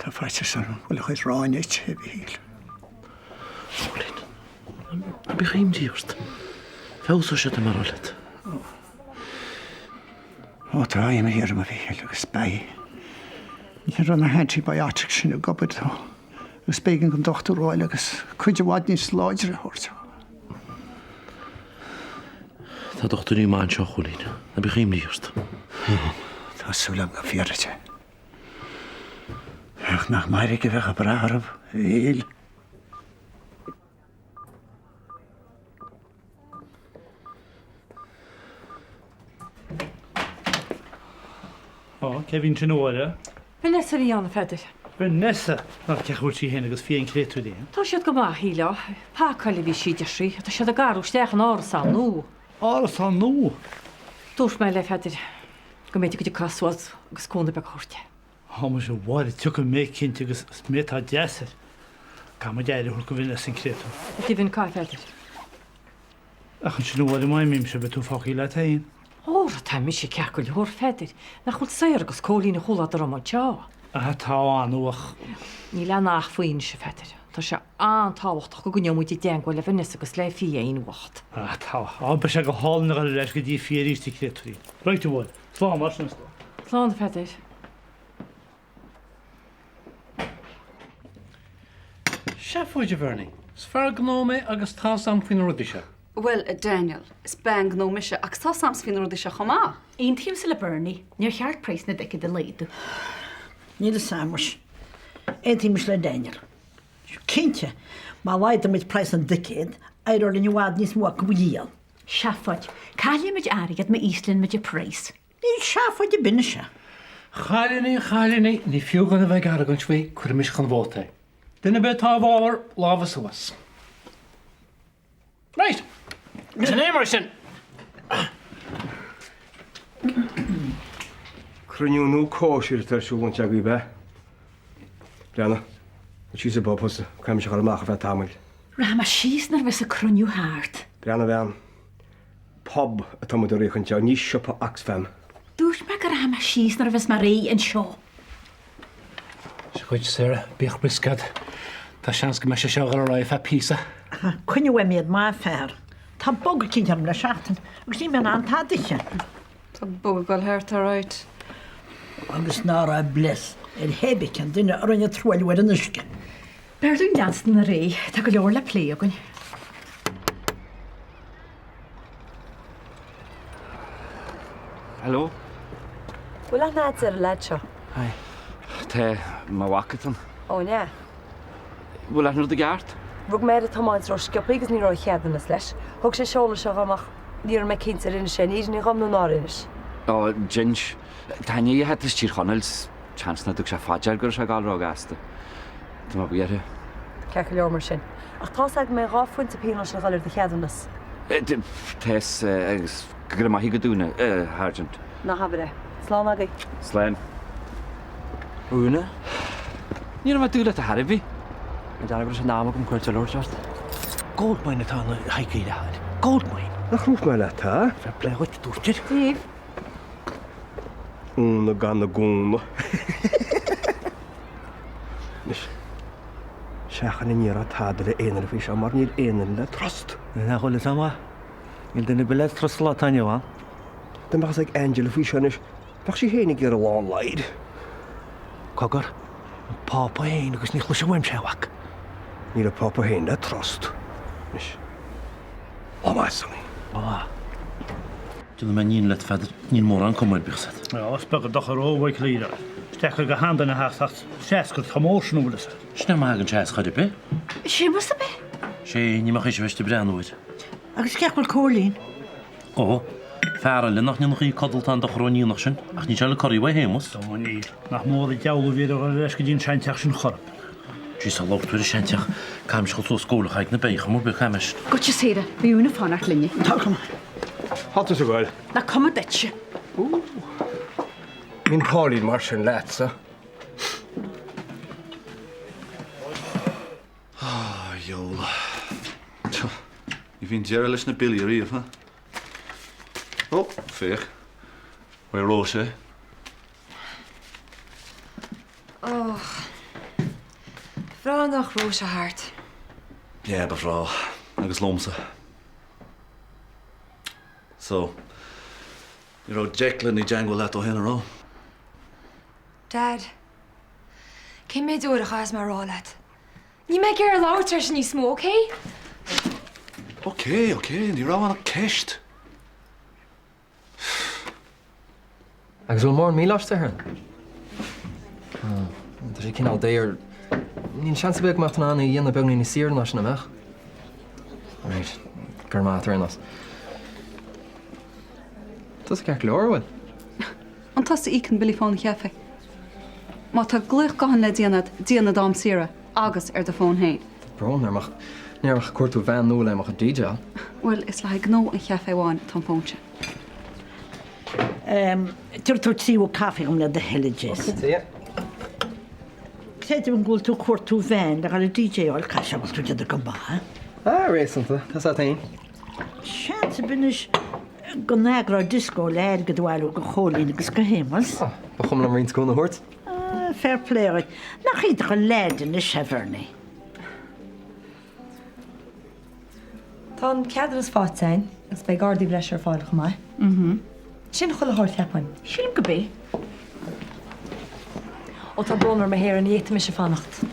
Tá faitíos orm go bhfuil a chuid aráin ite, a Mhichíl. Cóilín, ná bíodh imní ort. Feabhsóidh sé tá mé ag rá leat. Ó, tá imní orm, a Mhichíl, agus beidh. Ní raibh na hantibiotics sin ag obair dó. Agus b'éigean don dochtúir a fháil agus cuid i bhfad níos láidre a thabhairt dó. Tá dochtúirí maith anseo, a Chóilín. Ná bíodh imní ort. Tá súil agam go bhfíorfaidh sé. Ach nach mairg a bheadh ag brath orthu, a Mhichíl. Ó, cé a bhí ansin a Mháire? Vanessa a bhí ann, a Pheadair. Vanessa! Ná cén chaoi a bhfuil sí féin agus Fia an créatúirín? Tá siad go maith, a shílfeá. Pacáil a bhí sí, deir sí. Tá siad ag athrú isteach in árasán nua. Árasán nua? Dúirt mé léi, a Pheadair, go mb'fhéidir go dtiocfá suas agus cúnamh beag a thabhairt di. Á muise, a Mháire, tiocfaidh mé cinnte agus is mé atá deas air. Caithfidh muid aire a thabhairt do Vanessa an créatúr. Go deimhin, caithfidh, a Pheadair. Ach ansin a Mháire, má imímse, beidh tú fágtha leat féin. Óra, tá mise ceart go leor, a Pheadair. Nach bhfuil Sarah agus Cóilín a chomhluadar orm anseo? Ah, tá an-ach. Níl ann ach faoi anois, a Pheadair. Tá sé an-tábhachtach go gcoinneoidh muid i dteangmháil le Vanessa agus le Fia aon uacht. Ah, tá. Á, beidh sé go hálainn a dhul ar ais go dtí Fia arís, a chréatúirín. Right, a Mháire. Slán, mar sin. Slán, a Pheadair. Seafóid, a Bhernie. Is fear gnó mé agus tá's a'm faoi na rudaí seo. Bhuel, a Daniel, is bean gnó mise agus tá's a'msa faoi na rudaí seo chomh maith. Aontaímse le Bernie, níor cheart praghas na dticéad a laghdú. Níl fhios a'm muis. Aontaímse le Daniel. Cinnte, má laghdaímid praghas na dticéad, éireoidh linn i bhfad níos mó acu a dhíol. Seafóid. Caillfimid airgead má íslíonn muid an praghas. Níl seafóid ar bith anois. A chailíní, a chailíní, ní fiú dhúinn a bheith ag argóint faoi, cuirimis chun vóta é. Duine ar bith atá i bhfabhar, lámha suas. Right! Sin é mar sin! Cruinniú nó cóisir atá ar siúl anseo agaibh, ab ea? Breathnaigh, síos sa bpub thusa, caithfidh mise a dhul amach ar feadh tamaill. Rachaidh mé síos nuair a bheas an cruinniú thart. Breathnaigh a bhean. Pub atá muid a rith anseo, ní siopa Oxfam. Dúirt mé go rachaidh mé síos nuair a bheas mé réidh anseo. Seo dhuit, Sarah, bíodh briosca agat. Tá seans go mbeidh sé seo ag dul ar aghaidh ar feadh píosa. Coinnigh uaim iad, maith an fear. Tá bog eicínt orm le seachtain agus níl mé in ann tada a ithe. Tá bog ag dul thart alright. Agus ná raibh bless ar thébith cén duine a rinne truailliú ar an uisce. B'fhearr dúinn leanstan ar aghaidh, tá go leor le plé againn. Hello. Bhfuil aithne agat ar an leaid seo? Hi. Tá, mo mhac atá ann. Ó, an ea? Bhfuil achan rud i gceart? Rug mé air ag tiomáint ró-sciobtha agus ní raibh a cheadúnas leis. Thug sé seoladh seo dhom ach ní raibh mé cinnte ar inis sé an fhírinne dhom nó nár inis. Ó, d'inis. Tá i ndiaidh a theacht as Tír Chonaill, seans nach dtug sé fá dear go raibh sé ag gabháil róghasta. Tá mé buartha. Ceart go leor mar sin. Ach tá's agat go mbeidh 2 phointe pionóis le dhul ar do cheadúnas. Tá's agus go raibh maith agat a Úna, a Sháirsint. Ná habair é. Slán agaibh. Slán. Úna? Ní raibh mé ag dúil leat ar chor ar bith. An dearg go raibh sé in am agam cuairt eile a thabhairt ort. Goldmine atá ina thaidhg a fháil. Goldmine! Nach ndúirt mé leat é? Fair play dhuit, dúirt. Díobh. Úna gan a gúna. Anois, seachain an iarraidh tada le aon duine faoi seo mar níl aon duine le trust. Nach bhfuil fhios agam. Níl duine ar bith le trust sa lá atá inniu ann. Dá mbeadh fhios ag Angela faoi seo anois, bheadh sí féin ag iarraidh lán ladhair. Cogar, an Pápa féin agus ní chloisfidh uaimse é, a mhac. Níl an Pápa féin le trust. Anois, lá maith, Sonny. Lá maith. Déanfaidh mé an fhírinne leat, a Pheadair, níl mórán cuma air, bíodh 's agat. Á, is beag an dochar ó Mhichael í. Is deacair go han-duine a theacht ach treascairt chomh mór sin an bhfuil fhios agat. Sin é má thagann sé as chor ar bith. Séamus ab é? Sé, ní mbeadh ise bheist ag breathnú air. Agus cén chaoi a bhfuil Cóilín? Ó, fear eile nach ndéanfadh í codlata an dochar ón aonach sin, ach níl sé le corraí uaidh Shéamus. Ó, níl. Nach mór an diabhal a bhí air a dhul ar ais go dtí an seanteach sin chor ar bith. Jeez, a labhair tú ar an seanteach. Caithfimis dhul suas go haghaidh na béithe, mar bith, caithfimis. Goitse Sarah, beidh Úna ag fanacht linne. Tá go maith. Tá tusa ag goil. Nach cuma duitse. Ó. Bíonn Cóilín mar sin leatsa. Á, a dheabhail. Ní bhíonn deireadh leis na billí ariamh, ha? Ó, féach. Uaidh Róise. Och. nach raibh sé thart. Yeah, ba bhreá. Agus liomsa. So, ní raibh Declan i dteangmháil leat ó shin, an raibh? Dad, cén méid uair a chaithfeas mé a rá leat? Níl mé ag iarraidh labhairt air sin níos mó, ok? Ok, ok, ní raibh ann ach ceist. Agus bhfuil mórán míleáiste air? Tá sé cineál daor. Níl seans ar bith go mbeadh tú in ann é a dhéanamh beagáinín níos saoire ná sin, an mbeadh? Right, go raibh maith agat ar aon nós. Tusa ceart go leor, an bhfuil? An tusa a íocann billí fóin an chaifé? Má tá glaoch gutháin le déanamh agat, déan i d'am saoire agus ar do fón féin. Tá brón orm ach ní raibh ach ag cuartú veain nua le mo chuid DJ. Bhuel, is le haghaidh gnó an chaifé amháin atá an fón sin. Tabharfaidh tú tríú caife dhom le do thoil, a Jess. Creidim go bhfuil tú ag cuartú veain le dhul ag DJ-áil, caithfidh sé go bhfuil tú ag déanamh go maith. Ah, réasúnta, tá 's a't fhéin. Seans ar bith anois go n-eagrófá dioscó le airgead a bhailiú do Chóilín agus do Shéamus. Ah, ba chuma liom roinnt cúnamh a thabhairt. Ah, fair play dhuit. Nach iontach an leaid anois é Bernie. Tá an ceadúnas faighte againn agus beidh gardaí breise ar fáil chomh maith. Sin chuile shórt, cheapfainn. Sílim go b'é. Ó tá brón orm a Shéara, ní fhéadfaidh mise fanacht.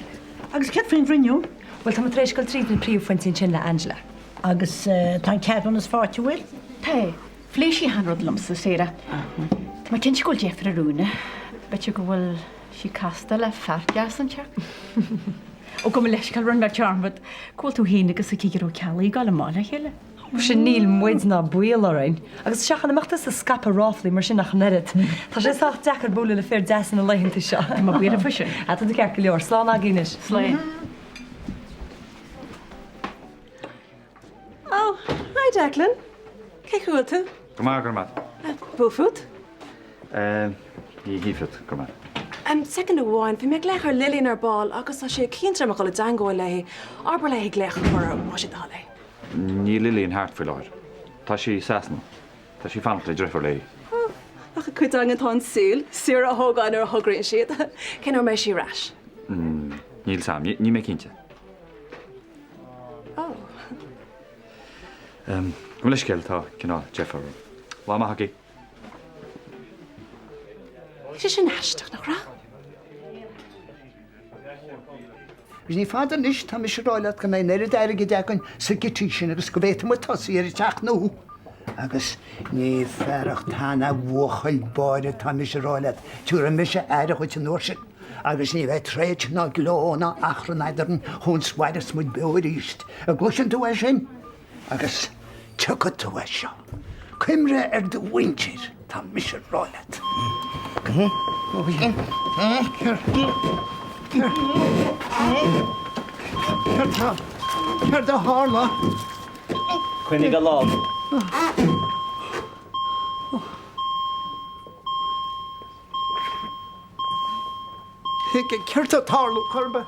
Agus céard faoin gcruinniú? Bhuel, tá mé tar éis dul tríd na príomhphointí ansin le Angela. Agus tá an ceadúnas faighte, an bhfuil? Tá. Phléigh sí achan rud liomsa, Sarah. Tá mé cinnte go bhfuil deifir ar Úna. B'fhéidir go bhfuil sí casta le fear deas inteacht. Ó, gabh mo leithscéal, rinne mé dearmad go bhfuil tú féin agus an Cigire Ó Ceallaigh ag dul amach le chéile. Muise níl muid ná baol orainn. Agus seachain go mbeadh tusa ag scaipeadh ráflaí mar sin ach an oiread. Tá sé sách deacair bualadh le fir deasa na laethanta seo. Tá mé buartha faoi sin. Ah, tá tú ceart go leor. Slán agaibh anois. Slán. Oh, hi Declan. Cén chaoi a bhfuil tú? Go maith, go raibh maith. Bhfuil fút? Ní fút, go raibh maith. Soicind amháin, bhí mé ag glaoch ar Lillian ar ball agus tá sé cinnte orm a dhul i dteangmháil léi. Abair léi glaoch a chur orm, más é do thoil é. Níl Lillian thart faoi láthair. Tá sí i Sasana. Tá sí ag fanacht le deirfiúr léi. Oh, nach ag cuid againn atá an saol, saoire a thógáil nuair a thograíonn siad. Cén uair a mbeidh sí ar ais? Níl 's a'm, níl mé cinnte. Oh. Gabh mo leithscéal, tá cineál deifir orm. Lá maith agaibh. Bhí sé sin aisteach, nach raibh? Agus ní fada anois, tá mise ag rá leat go mbeidh an oiread airgid againn sa gcití sin agus go bhféadfaidh muid tosaí ar an teach nua. Agus ní fearacht ana-bhuachaill báire, tá mise ag rá leat, tabharfaidh mise aire dhuit an uair sin. Agus ní bheidh troid ná gleo ná achrann eadrainn chúns 's mhairfeas muid beo arís. An gcloiseann tú é sin? Agus tiocfaidh tú as seo. Cuimhnigh ar do mhuintir, tá mise ag rá leat. Céard a tharla? Coinnigh a lámh. Céard tá ag tarlú, chor ar bith?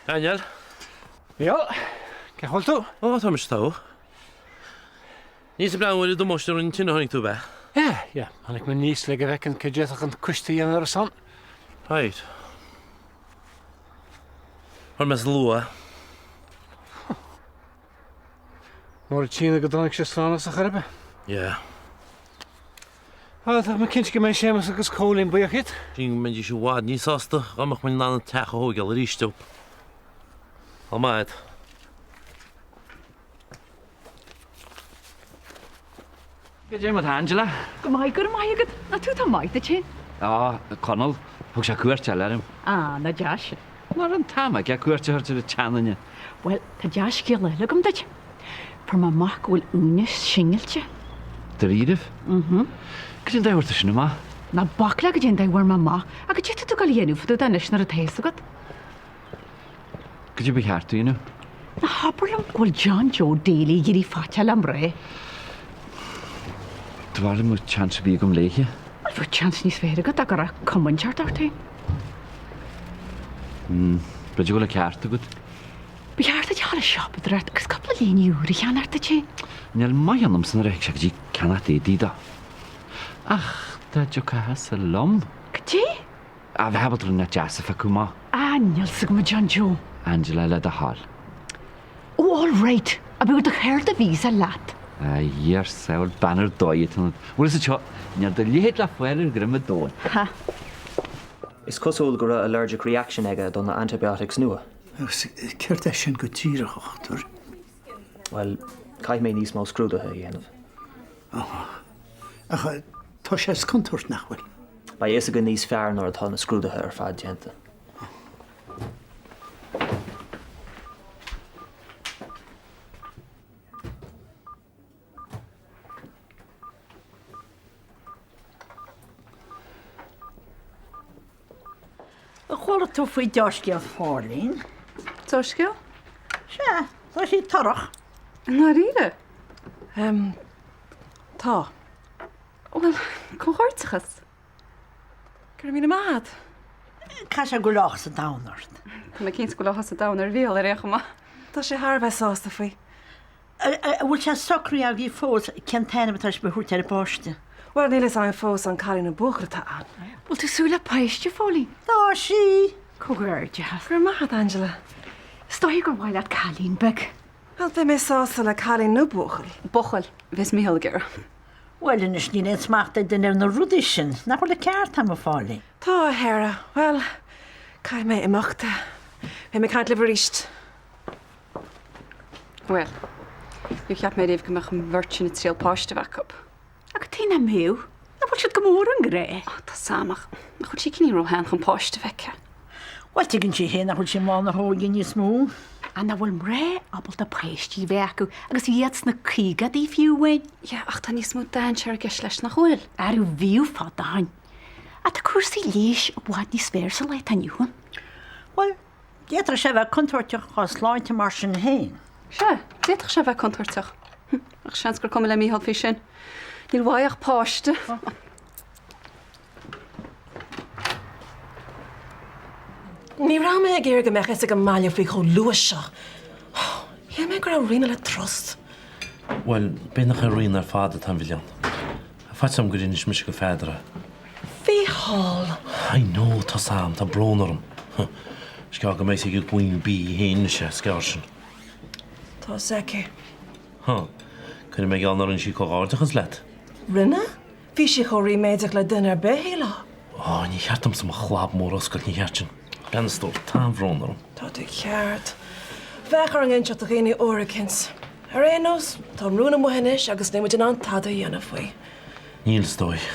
Daniel? Mícheál, cén chaoi a bhfuil tú? Ó, tá mise togha. Aníos ag breathnú ar an damáiste a rinne an tine a tháinig tú, ab ea? Yeah, yeah. Tháinig mé aníos le go bhfeicfinn cad d'fhéadfadh an coiste a dhéanamh ar a son. Right. Fuair mé sa luath. Mór an t-ionadh go dtáinig sé slán as ar chor ar bith. Yeah. Bhuel, tá mé cinnte go mbeidh Séamus agus Cóilín buíoch díot. Sílim go mbeidís i bhfad níos sásta dá mbeadh muid in ann an teach a thóigeáil arís dóibh. Tá maith agat. Cad é mar tá Angela? Go maith, go raibh maith agat. Nach tú atá maith duit féin? Á, Conall, thug sé cuairt eile orm. Á, nach deas. Nach raibh an t-am aige cuairt a thabhairt ar an tseanduine. Bhuel, tá dea-scéala eile agam duit. Fuair mé amach go bhfuil Úna singilte. Dáiríribh? Mhm. Cad é an dóigh a bhfuair tú sin amach? Ná bac le cad é an dóigh a bhfuair mé amach. Ach cad é atá tú ag dul a dhéanamh fá dtaobh de anois nuair atá a fhios agat? Cad é ba cheart a dhéanamh? Ná habair liom go bhfuil John Joe Daly ag iarraidh faighte le mná. Ba mhaith liom mbeadh chance ar bith agam léithe. Bhuel, bheadh chance níos fearr agat dá gcuirfeá cuma inteacht ort féin. Hmm, b'fhéidir go bhfuil an ceart agat. Ba cheart duit a dhul ag siopadóireacht agus cúpla léine úr a cheannacht duit féin. Níl maith ionamsa nuair a thig sé go dtí ceannacht éadaí dó. Ach dá dtiocfadh liom. Cad é? A bheith ábalta rud inteacht deas a phiocadh amach. Ah, níl 's agam a John Joe. Angela, le do thoil. Oh, all right. Ab é do cheird a bhí leat? A Dhia ar sábháil, bean ar dóigh atá ionat. Bhfuil fhios agat seo, níl do leithéid le fáil ar dhroim an domhain. Ha. Is cosúil go raibh allergic reaction aige do na antibiotics nua. Agus céard é sin go díreach, a dhochtúir? Bhuel, caithfidh mé níos mó scrúduithe a dhéanamh. Ach tá sé as contúirt, nach bhfuil? Beidh a fhios againn níos fearr nuair atá na scrúduithe ar fad déanta. Ar chuala tú faoi deá-scéal Phóilín? Deá-scéal? Sea, tá sí torrach. I ndáiríre? Em, tá. Bhuel, comhghairdeachas. Go raibh míle maith agat. Caithfidh sé go bhfuil áthas an domhain ort. Tá mé cinnte go bhfuil áthas an domhain ar Mhícheál ar aon chuma. Tá sé thar a bheith sásta faoi. An bhfuil sé socraithe agaibh fós cén t-ainm atá sibh a thabhairt ar an bpáiste? Bhuel, níl fhios agam fós an cailín nó buachaill atá ann. Bhfuil tú ag súil le páiste, a Phóilín? Tá sí! Comhghairdeachas. Go raibh maith agat, Angela. Is dóigh gur mhaith leat cailín beag. Bhuel, beidh mé sásta le cailín nó buachaill. Buachaill, a bheas Mícheál ag iarraidh. Bhuel, anois, níl aon smacht ag duine ar na rudaí sin. Nach bhfuil an ceart agam, a Phóilín? Tá, a Shara. Bhuel, caithfidh mé imeacht. Beidh mé ag caint libh arís. Bhuel, níor cheap mé riamh go mbeadh an bheirt sin ag triail páiste a bheith acu. Ach cad chuige nach mbeadh? Nach bhfuil siad go mór i ngrá? Ó, tá 's a'm, ach nach bhfuil sí cineál róshean chun páiste a bheith aici? Bhuel, tuigeann sí féin nach bhfuil sí i mbláth na hóige níos mó. Ach nach bhfuil mná ábalta páistí a bheith acu agus iad sna caogaidí fiú amháin? Yeah, ach tá níos mó dainséar i gceist leis, nach bhfuil? Arú bhíodh fadó ó shin. Ach tá cúrsaí leighis i bhfad níos fearr sa lá atá inniu ann. Bhuel, d'fhéadfadh sé a bheith contúirteach dhá sláinte mar sin féin. Sea, d'fhéadfadh sé a bheith contúirteach. Ach seans gur cuma le Mícheál faoi sin. Níl uaidh ach páiste. Ní raibh mé ag iarraidh go mbeadh fhios ag an mbaile faoi chomh luath seo. Shíl mé go raibh Ríona le trust. Bhuel, b'fhéidir nach ar Ríona ar fad atá an milleán. Tá faitíos orm gur inis mise go Pheadar é. Mhícheál! I know, tá 's a'm, tá brón orm. Is gearr go mbeidh sí ag Queen Bee féin anois, is gearr sin. Tá 'fhios aici. Huh. Cuirfidh mé geall nár rinne sí comhghairdeachas leat. Rinne? Bhí sí chomh ríméadach le duine ar bith, shílfeá. Ó, ní cheart domsa mo chlab mór a oscailt, ní cheart sin. Bean a stór, tá an-bhrón orm. Tá tú ceart. Bheadh orainn inseacht do dhaoine uair eicínt. Ar aon nós, tá an rún amuigh anois agus níl muid in ann tada a dhéanamh faoi. Níl, is dóigh.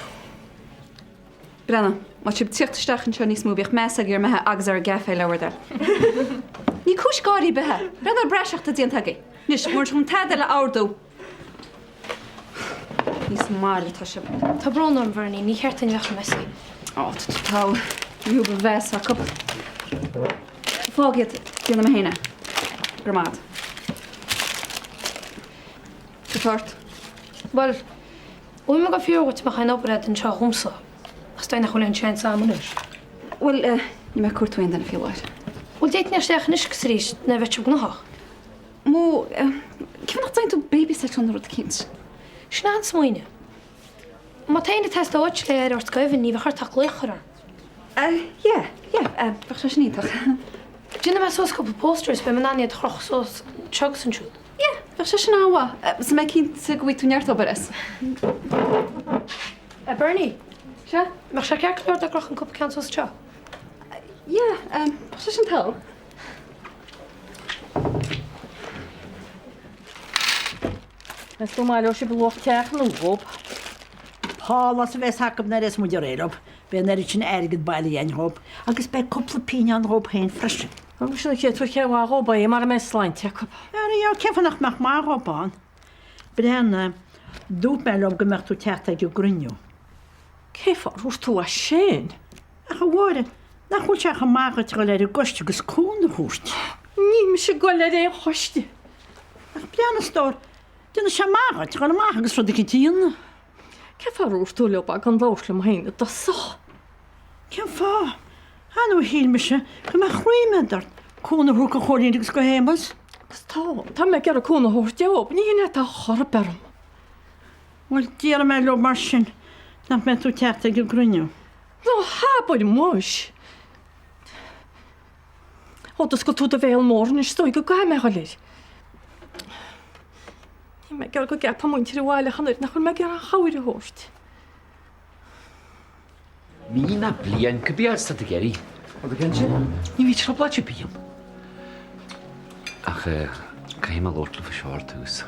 Breathnaigh, má tá sibh ag tíocht isteach anseo níos mó, bíodh meas agaibh ar m'thithe agus ar an gcaife, le bhur dtoil. Ní cúis gáirí ar bith é. Breathnaigh ar an bpraiseach atá déanta agaibh. Anois, mura bhfuil tada eile a ordú. Níos maille atá sibh. Tá brón orm, Bernie, ní cheart duinn bheith chomh messy. Ó, tá tú togha. Ní thú ba mheas acu. Fág iad, déanfaidh mé féin é. Go raibh maith agat. Cad tá ort? Bhuel, mhol mé go fíor dhuit mbeadh aon obair agat anseo dhomsa, ach is dóigh nach bhfuil aon seans a'm anois. Bhuel, níl mé ag cuartú aon duine faoi láthair. Bhuel, d'fhéadfainn isteach anois agus arís nuair a bheadh sibh gnóthach. Nó, cén fáth nach dtéann tú babysit nó rud eicínt? Sin an-smaoineamh. Má tá éinne ag teastáil uait le aire a thabhairt d'Evan, ní bheadh ort ach glaoch a chur orm. Yeah, yeah, bheadh sé sin iontach. Déanfaidh mé suas cúpla posters, beidh mé in ann iad a chrochadh suas anseo agus ansiúd. Yeah, bheadh sé sin an-mhaith. Is mé cinnte go bhfaighidh tú neart obair as. Eh, Bernie? Sea? Mbeadh sé ceart go leor dá gcrochfainn cúpla ceann suas anseo? Yeah, bheadh sé sin togha. Meas tú an mbaileoidh sibh luach teach nua dhób? Pálás a bheas acu nuair a bheas muid réidh leo. Beidh an oiread sin airgid bailithe againn dhób agus beidh cúpla pingin ann dhób féin freisin. Agus sin an chéad uair cé mhaith dhób é mara mbeidh sláinte acu. Ara yeah, cén fáth nach mbeadh maith dhób ann? Breathnaigh, dúirt mé leo go mbeadh tú ag teacht ag an gcruinniú. Cén fáth ar dhúirt tú é sin? Ach a Mháire, nach bhfuil sé chomh maith dhuit a dhul ar an gcoiste agus cúnamh a thabhairt? Níl mise ag dul ar aon choiste. Ach breathnaigh, a stór, déanfaidh sé maith dhuit a dhul amach agus rud eicínt a dhéanamh. Cén fáth ar dhúirt tú leo gan labhairt liom féin i dtosach? Cén fáth? Ar ndóigh shíl mise go mbeadh ríméad ort cúnamh a thabhairt do Chóilín agus do Shéamus. Agus tá, tá mé ag iarraidh cúnamh a thabhairt dóibh, ní hin é atá chor ar bith orm. Bhuel, déarfaidh mé leo mar sin nach mbeidh tú ag teacht ag an gcruinniú. Ná habair muis! Ó, d'oscail tú do bhéal mór anois, is dóigh go gcaithfidh mé a dhul air. Níl mé ag iarraidh go gceapfadh muintir an bhaile ach an oiread nach bhfuil mé ag iarraidh aon chabhair a thabhairt. Mí ná bliain, cibé as tá tú ag iarraidh. Rud éicint? Ní bhí trioblóid ar bith ann. Ach caithfidh mé labhairt libh faoi seo ar dtús.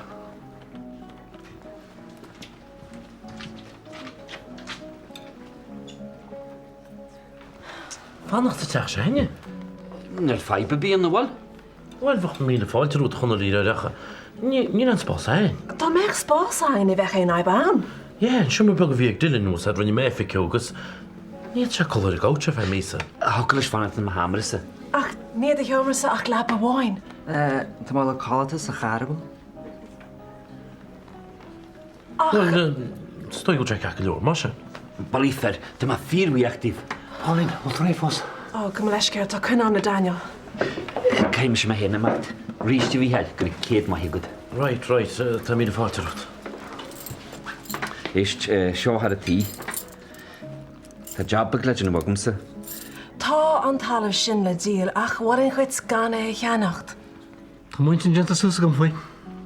Fanacht sa teach seo againne. Níl fadhb ar bith ann, an bhfuil? Bhuel, bheadh míle fáilte romhat a Chonaill ach níl aon spás againn. Dá mbeadh spás againn ní bheadh aon fhadhb ann. Yeah, an seomra beag a bhí ag Dylan nó rinne mé oifig dhe agus ní fhéadfadh sé codladh ar an gcouch ar feadh míosa. Thiocfadh leis fanacht i mo sheomrasa. Ach níl i do sheomrasa ach leapa amháin. Tá mála codlata sa charr agam. Ach. Bhuel, is dóigh go bhfuil sé ceart go leor, mar sin. Bulaí fir, tá mé fíorbhuíoch díbh. Pauline, bhfuil tú réidh fós? Ó, gabh mo leithscéal, tá coinne agam le Daniel. Caithfidh mise mé féin imeacht. Arís, a Mhícheáil, go raibh céad maith agat. Right, right, tá míle fáilte romhat. Éist, seo fear an tí. Tá jab beag le déanamh agamsa. Tá an talamh sin le díol ach mholfainn dhuit gan é a cheannacht. Tá m'intinn déanta suas agam faoi.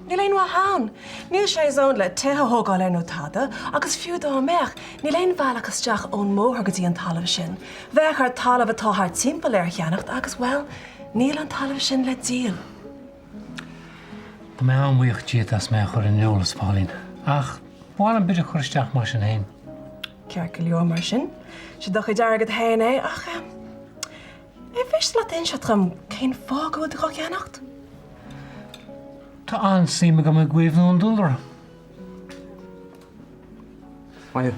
Níl aon mhaith ann. Níl sé zoned le tithe a thógáil air nó tada, agus fiú dá mbeadh, níl aon bhealach isteach ón mbóthar go dtí an talamh sin. Bheadh ort talamh atá thart timpeall air a cheannacht agus, bhuel, níl an talamh sin le díol. Tá mé an-bhuíoch díot as mé a chur ar an eolas, Pauline, ach ba mhaith liom bid a chur isteach mar sin féin. Ceart go leor mar sin. Sé do chuid airgead féin é, ach eh. Ar mhiste leat inseacht dhom cén fáth go bhfuil tú dhá cheannacht? Tá an-suim agam i gcaomhnú an dúlra. Maith thú.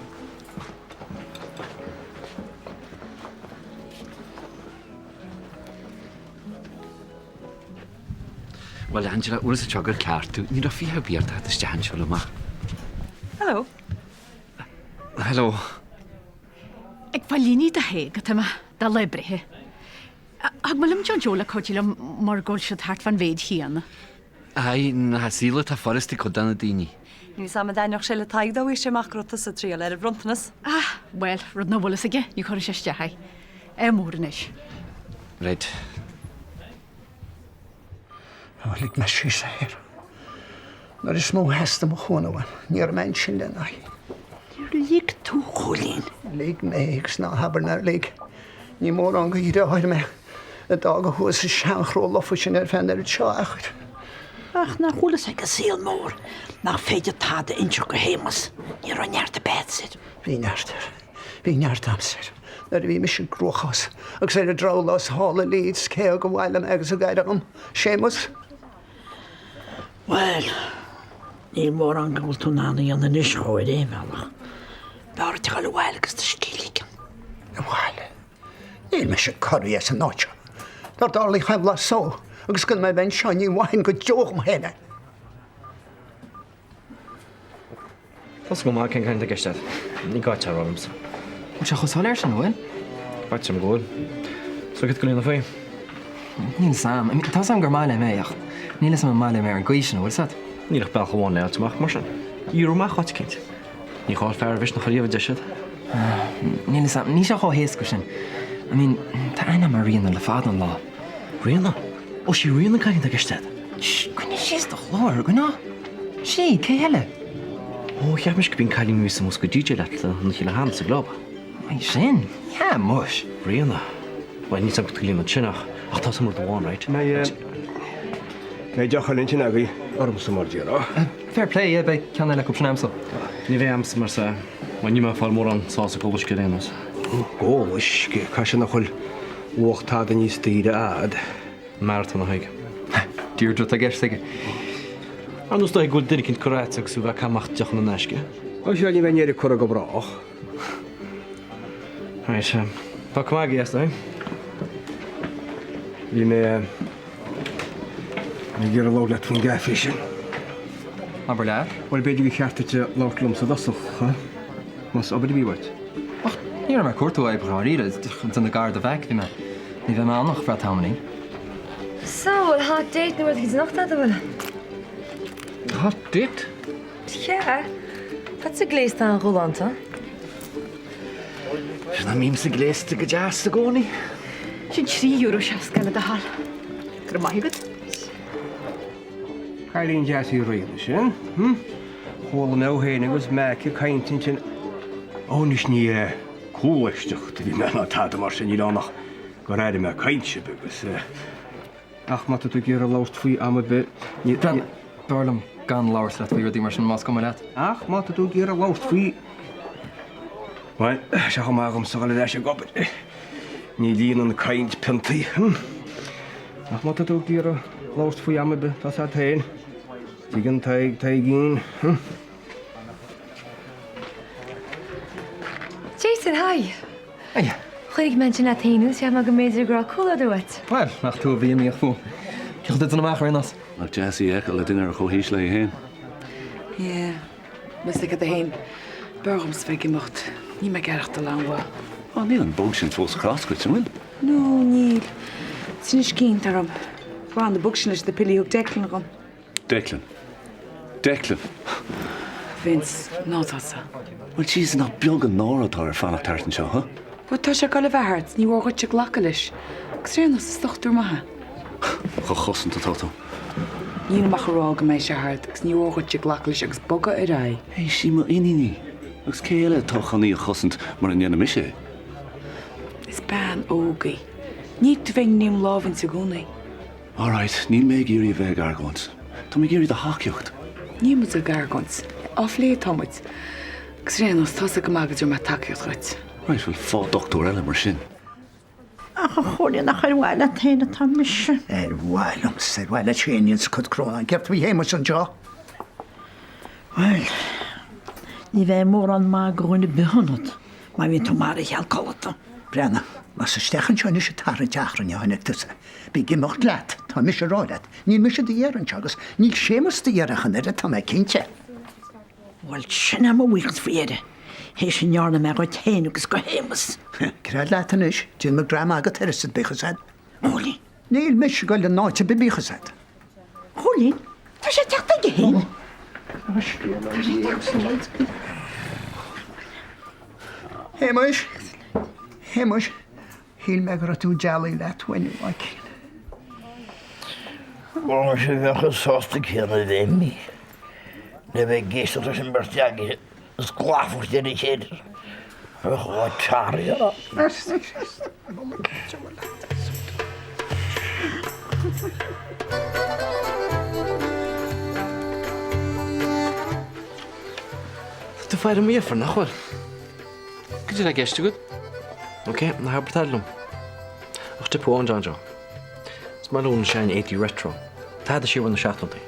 Bhuel, Angela, bhfuil a fhios agat gur ceart tú. Ní raibh fiacha ar bith ort teacht isteach anseo liom ach. Hello. Hello. Ag fáil líní do Thaidhg atá mé, dá lá breithe. Thug mé liom John Joe le cuidiú liom mar go bhfuil siad thart fán mhéid chéanna. Aye, nach saol atá furast ag cuid de na daoine. Níl 's a'm an dtaitneodh sé le Tadhg dá bhfaigheadh sé amach go raibh tusa ag triall ar an bhronntanas. Ah, bhuel, rud nach bhfuil fhios aige, ní chuirfidh sé isteach é. Ádh mór anois. Right. Ó, lig mé síos air. Nuair is mó a theastaigh mo chúnamh uaim, ní raibh mé ansin lena aghaidh. Níor lig tú, a Chóilín. Lig mé agus ná habair nár lig. Ní mórán de dheartháir mé a d'fhág thuas sa seanchró lofa sin ar feadh an oiread seo achair. Ach nach bhfuil fhios ag an saol mór nach féidir tada a inseacht go Shéamus. Ní raibh neart ar bith air. Bhí neart air. Bhí neart a'msa air nuair a bhí mise i gcruachás agus ar an drabhlás thall i Leeds, cé a thug abhaile mé agus thug aire dhom? Séamus? Bhuel, níl mórán go bhfuil tú in ann a dhéanamh anois dhó ar aon bhealach. B'fhearr duit a dhul abhaile agus do scíth a ligean. Abhaile? Níl mise corraithe as an áit seo. Dár dtarlaigh chaon bhlas só agus gan mé a bheith anseo ní mhaithfinn go deo dhom féin é. Tá 's go maith cén caint i gceist agat. Ní gá duit a rá liomsa. Bhfuil sé chomh soiléir sin, an bhfuil? Feictear dom go bhfuil. So cad go ndéanfaí? Níl 'fhios a'm. I mean, tá 'fhios a'm gur maith liom é ach níl 'fhios a'm an maith liom é ar an gcaoi sin, an bhfuil 'fhios a'd? Níl ach bealach amháin le fháilt amach, mar sin. Fiafraigh amach áit eicínt. Ní chaill fear a mhisneach ariamh, a deir siad. Níl 'fhios a'm. Níl sé chomh héasca sin. I mean, tá aithne a'm ar Ríona le fada an lá. Ríona? Ó, sí Ríona an cailín atá i gceist a'd. Shh, coinnigh síos do ghlór, an gcoinneofá? Sí, cé eile? Ó, cheap mise gurb í an cailín a bhí sa mbosca DJ leat an oíche cheana sa gclub. Í sin? Ní hea, muis. Ríona? Bhuel, níl 's a'm cad ciallaíonn sin ach, ach tá 's a'm rud amháin, right? Mbeidh, mbeidh deoch eile ansin agaibh ormsa mar déarfá. Fair play, yeah, beidh ceann eile acu sin a'msa. Ní bheidh a'msa mar sea. Bhuel, níl mé ag fáil mórán sásamh ag ól uisce ar aon nós. Ag ól uisce, caithfidh sé nach bhfuil luach tada níos daoire a'd. Marathon a Thaidhg. Deirdre atá i gceist aige. Ar nós dóigh go bhfuil duine eicínt curtha a'd agus tú a bheith ag caitheamh amach deochanna in aisce. Ó sea, ní bheidh an Éire curtha go brách. Right, tá cuma agaibh as dóigh. Bhí mé ag iarraidh labhairt leat faoin gcaife sin. Abair leat. Bhuel, b'fhéidir gur cheart duit labhairt liomsa i dtosach, más obair a bhí uait. Ach ní raibh mé ag cuartú oibre dháiríre, déanamh gar do Mheaic a bhí mé. Ní bheidh mé ann ach ar feadh tamaillín. So, bhfuil hot date nó rud éicint anocht agat, an bhfuil? Hot date? Yeah. Tá tú gléasta an-ghalánta. Sin nach mbímse gléasta go deas i gcónaí. Sin €3.60 le do thoil. Go raibh maith agat. Cailín deas í Ríona sin, hm? Chuala mé féin agus Mac ag caint ansin. Ó, anois ní cúléisteacht a bhí mé ná tada mar sin, níl ann ach gur airigh mé caint sibh agus eh. Ach má tá tú ag iarraidh labhairt faoi am ar bith, ní. B'fhearr liom gan labhairt leat faoi rudaí mar sin, más cuma leat. Ach má tá tú ag iarraidh labhairt faoi. Bhuel, tá sé chomh maith agamsa dhul ar ais ag obair. Ní líonann caint piontaí. Ach má tá tú ag iarraidh labhairt faoi am ar bith, tá's agat féin. Tuigeann Tadhg Taidhgín. Jason, hi! Hiya. Chonaic mé ansin leat féin thú, cheap mé go mb'fhéidir go raibh comhluadar uait. Bhuel, nach tú a bhí imníoch fúm. Cén chaoi duit amach ar aon nós? Nach deas í a fheiceáil le duine ar comhaois léi féin. Yeah, más ag a haon. B'fhearr dhomsa bheith ag imeacht. Níl mé ag aireachtáil an-mhaith. Á, níl an bug sin fós sa chros agat, an bhfuil? No, níl. Tinneas cinn atá orm. Bhain an bug sin leis na piollaí a thug Declan dhom. Declan. Declan. Vince, ná tosaigh. Bhuel, jeez, nach beag an náire atá air fanacht thart anseo, huh? Bhuel, tá sé ag dul a bheith thart, ní mhór dhuitse glacadh leis. Agus ar aon nós, is dochtúir maith é. Dhá chosaint atá tú. Nílim ach a rá go mbeidh sé thart agus ní mhór dhuitse glacadh leis agus bogadh ar aghaidh. Hey, sí m'iníon í. Agus cé eile atá chun í a chosaint mura ndéanfaidh mise é? Is bean óg í. Ní tú bheith i ngreim láimhe inti i gcónaí. Alright, níl mé ag iarraidh a bheith ag argóint. Tá mé ag iarraidh do thacaíocht. Níl muid ag argóint. Á phlé atá muid. Agus ar aon nós, tá's agat go maith go dtabharfaidh mé tacaíocht dhuit. Right, bhuel, faigh dochtúir eile mar sin. Ach a Chóilín, nach ar mhaith leat féin atá mise? Ar mhaith liomsa, ar mhaith leat féin, níl sa cut crónán. Céard faoi Shéamus anseo? Bhuel, ní bheidh mórán maith do dhuine ar bith ionat má bhíonn tú maraithe cheal codlata. Breathnaigh, las isteach anseo anois ag tarraingt achrainn a chonaic tusa. Bí ag imeacht leat, tá mise a rá leat. Níl mise d'iarraidh anseo agus níl Séamus d'iarraidh ach an oiread, tá mé cinnte. Bhuel, sin é mo bhuíochas faoi dheireadh, théis a ndearna mé dhuit féin agus do Shéamus. Gread leat anois, déanfaidh mé greim agat air is bíodh fhios a'd. Chóilín. Níl mise ag goil in áit ar bith bíodh fhios a'd. Chóilín, tá sé ag teacht aige féin. Shéamuis, Shéamuis, Shíl mé go raibh tú dealaithe leat uainn, a Mhaidhcín. Mura raibh sé bheadh chomh sásta céanna a bheinn le bheith ag éisteacht leis an mbeirt agaibh ag sclafacht ar a chéile. Bheadh dhá tearraí ann. Tá tú ag faire mo dheirfiúr, nach bhfuil? Cad é atá i gceist agat? Ok, ná habair tada liom. Ach tip amháin, John Joe. Is maith liom na sean éadaí retro. Tada siar ó na seachtóidí.